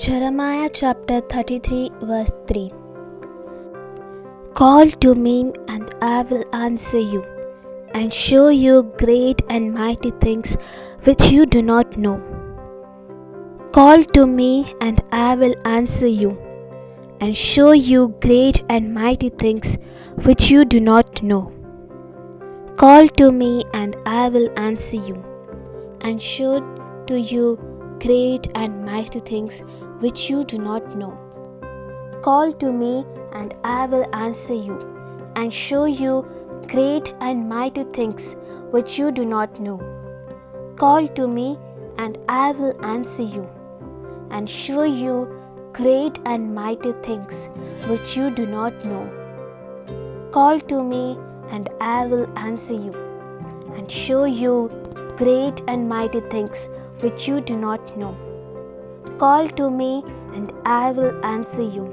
Jeremiah chapter 33 verse 3. Call to me and I will answer you and show you great and mighty things which you do not know. Call to me and I will answer you and show you great and mighty things which you do not know. Call to me and I will answer you and show to you great and mighty things which you do not know. Call to me and I will answer you and show you great and mighty things which you do not know. Call to me and I will answer you and show you great and mighty things which you do not know. Call to me and I will answer you and show you great and mighty things which you do not know. Call to me and I will answer you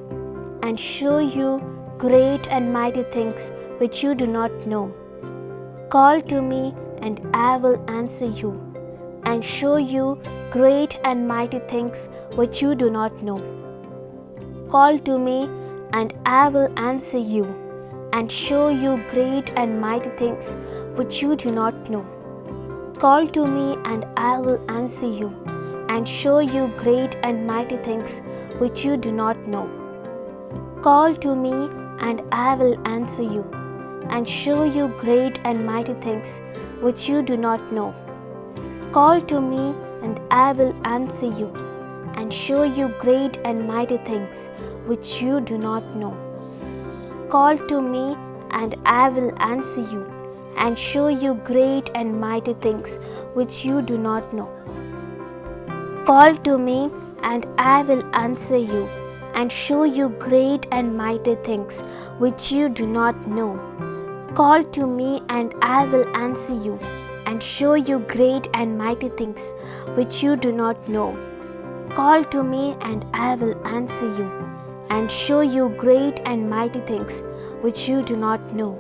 and show you great and mighty things which you do not know. Call to me and I will answer you and show you great and mighty things which you do not know. Call to me and I will answer you and show you great and mighty things which you do not know. Call to me and I will answer you and show you great and mighty things which you do not know. Call to me and I will answer you and show you great and mighty things which you do not know. Call to me and I will answer you and show you great and mighty things which you do not know. Call to me and I will answer you and show you great and mighty things which you do not know. Call to me and I will answer you and show you great and mighty things which you do not know. Call to me and I will answer you and show you great and mighty things which you do not know. Call to me and I will answer you and show you great and mighty things which you do not know.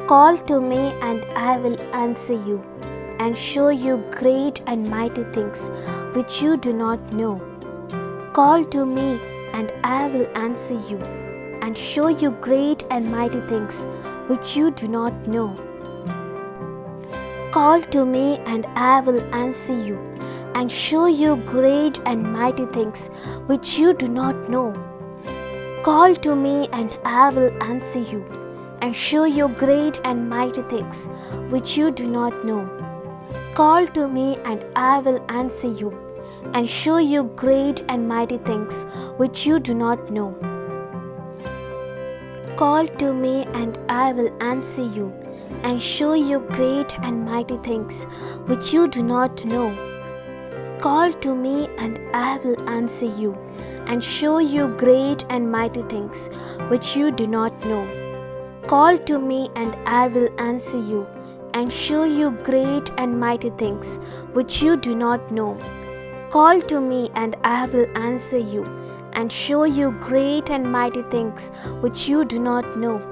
Call to me and I will answer you and show you great and mighty things which you do not know. Call to me and I will answer you and show you great and mighty things which you do not know. Call to me and I will answer you and show you great and mighty things which you do not know. Call to me and I will answer you and show you great and mighty things which you do not know. Call to me and I will answer you and show you great and mighty things which you do not know. Call to me and I will answer you and show you great and mighty things which you do not know. Call to me and I will answer you and show you great and mighty things which you do not know. Call to me and I will answer you and show you great and mighty things which you do not know. Call to me and I will answer you and show you great and mighty things which you do not know.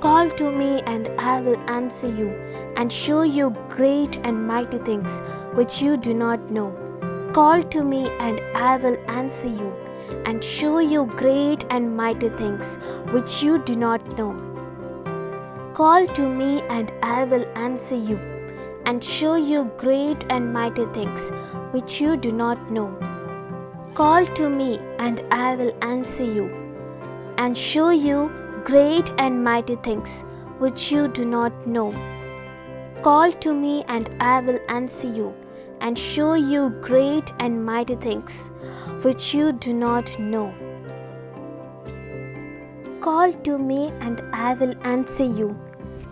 Call to me and I will answer you and show you great and mighty things which you do not know. Call to me and I will answer you and show you great and mighty things which you do not know. Call to me and I will answer you and show you great and mighty things which you do not know. Call to me and I will answer you and show you great and mighty things which you do not know. Call to me and I will answer you and show you great and mighty things which you do not know. Call to me and I will answer you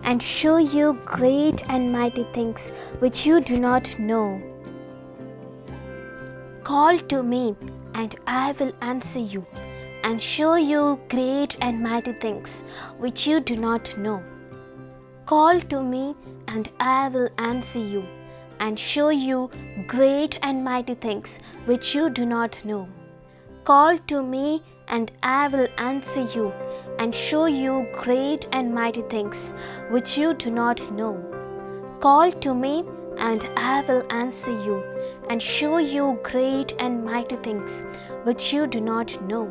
and show you great and mighty things which you do not know. Call to me and I will answer you and show you great and mighty things which you do not know. Call to me and I will answer you and show you great and mighty things which you do not know. Call to me and I will answer you and show you great and mighty things which you do not know. Call to me and I will answer you, and show you great and mighty things which you do not know.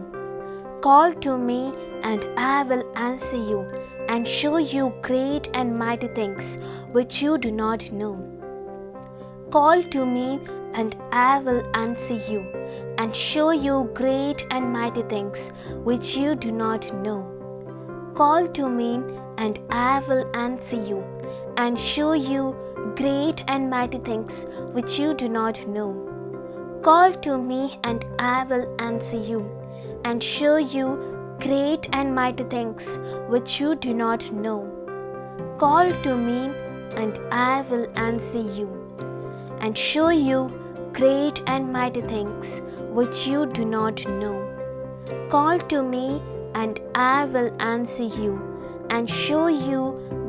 Call to me, and I will answer you, and show you great and mighty things which you do not know. Call to me, and I will answer you, and show you great and mighty things which you do not know. Call to me, and I will answer you, and show you great and mighty things which you do not know. Call to me, and I will answer you, and show you great and mighty things which you do not know. Call to me, and I will answer you, and show you great and mighty things which you do not know. Call to me, and I will answer you, and show you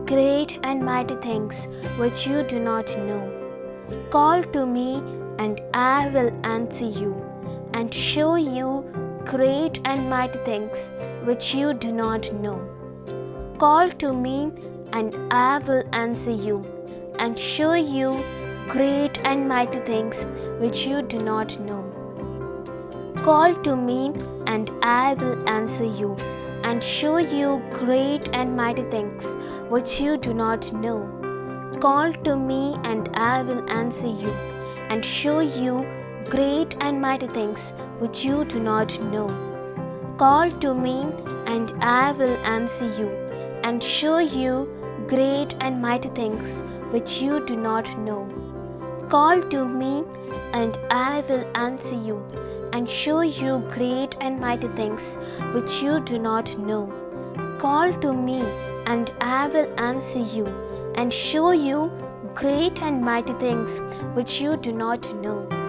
great and mighty things which you do not know. Call to me, and I will answer you, and show you great and mighty things which you do not know. Call to me, and I will answer you, and show you great and mighty things which you do not know. Call to me, and I will answer you, and show you great and mighty things which you do not know. Call to me, and I will answer you, and show you great and mighty things which you do not know. Call to me, and I will answer you, and show you great and mighty things which you do not know. Call to me, and I will answer you, and show you great and mighty things which you do not know. Call to me, and I will answer you, and show you great and mighty things which you do not know.